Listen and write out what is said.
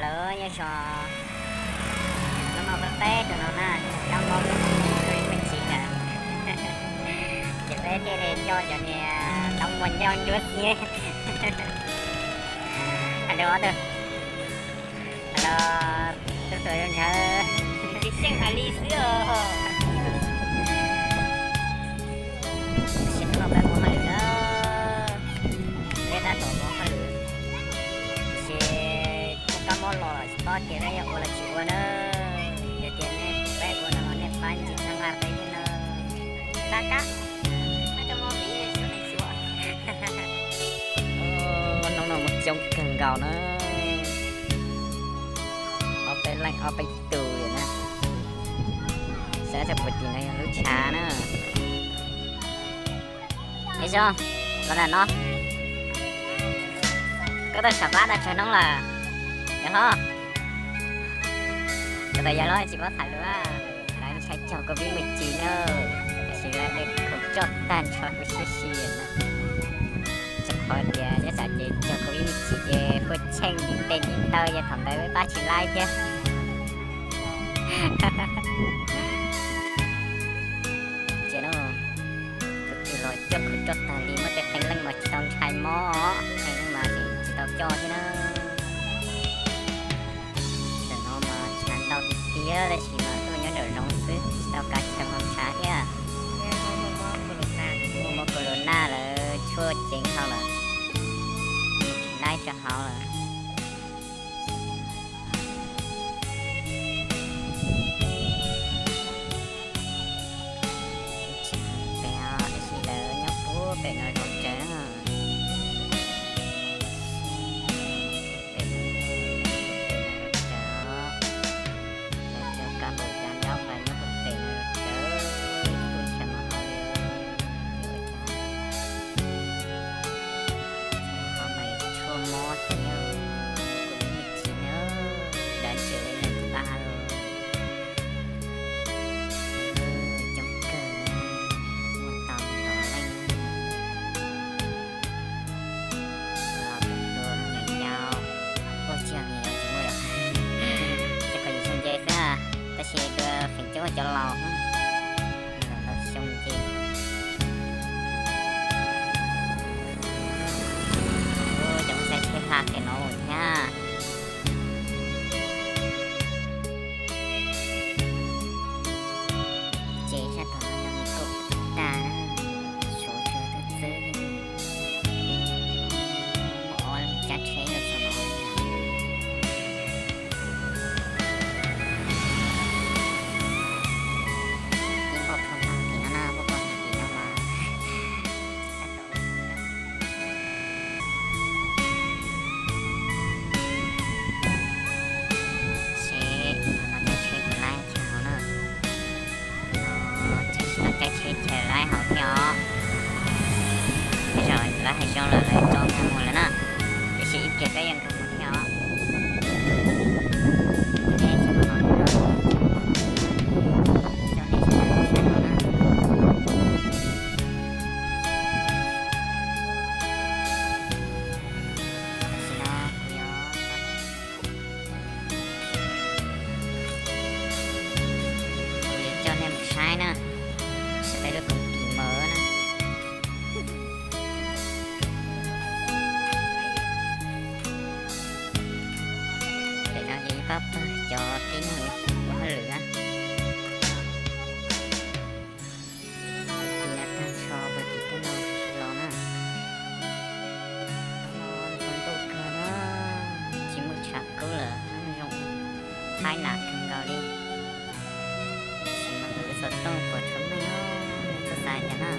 Lawv nyob zoo, hnub no peb peb rau no na, kab mob me ntsis na, ces peb thiaj li coj cov niag taub muag nyob nruab xiab. Hais lus ob tug, hais los tub tuas zoo ntshaw, tsis xyeej hais li xwb os. Tab sis hnub no peb mus hauj lwm na, peb tab tom mus hauj lwm, tiam sis kab mob los tsis paub tias peb yuav ua los tsis ua na. Yog tias nej pum peb ua no los nej pab ntsis txhawb nqa peb thiab na. Tab kab, hnub no mus coob kawg nkaus na, ob peb leej ob peb tus na, saib rau puag tim no yog lub tshav na. Ib zoo, los ntawm no, koj tau sam pab tau tsawg hnub lawm? Yog hlob, kuv tau yog hlob tsis paub tham lus, lawv ntshai caug covid me ntsis na, tab sis lawv dej khoom coj tag nrho kuv siab si na. Tsis qhov tias nyob tsam ces caug covid me ntsis ces puas tsheej ntiv tes ntiv taw ces thaum ntawd pab tsis laib thiab. Ces no, tus twg los coj khoom coj tag li, muaj tej qee leej mas tsis tau ntshai mob, qee leej mas tsis tau coj thiab na. Tam no mas tshav ntau tiag tiag tab sis mas tuaj nyob nraum zoov xwb tsis tau kav chaw mus tshav thiab. Muaj mob corona lawv tshuaj ceev dhau lawm, tsis laib rau hauv lawm. Pem os, tab sis lawv nyob puag pem no zoo tsawv na. Pem, pem no zoo tsawv os. Lawv cov kab npau cov ntaub mas nyob puag pem no zoo tsawv, kuj ntshe mus hauv li. Hauv mas tshuaj mob thiab, kuv me ntsis na, dav ntshe li nws tib pab los. Coob kawg, muaj tau ntau leej. Los tus me nyuam yaus, ua tsis yog me nyuam yaus tsis muaj yom, tsuas kom yus xyoo nce xwb, tab sis tus feem coob cov laus, me nyuam ntau xyoo nce. Ua cov saib tsheb hla pem no thiab. Ces sab tom no yog me kauj tag na, suav tsuag twb txwb. Muaj ob cab tsheb rau txog no. Ib npauj phom no tim no na, npauj phom tim no mas tab tom seb no cab tsheb puas laib tshaj hauv na. No tsheb, no cab tsheb chaw laib hauv thiab os. Tej zaum lawv hais zoo lawm lawv tso nkag mus lawm na, tiam sis ib pliag peb yuav nkag mus thiab os. Nej tsis mus no thiab, coj nej sawv daws mus saib no na. Tam sim no kuv yuav, kuv yuav coj nej mus saib na, saib peb lub koom tim mawm na. Pem no yog ib pab pawg cov tib neeg ua hauj lwm na. Tim no tag nrho puag tim tej no los na. Hnub no ntuj kawg na, tsis muaj tshav kub lawm, zoo thaib nas kawg nkaus li. Tab sis mas kuv xov tooj puas tshuav meej, nej txhob xav cas na.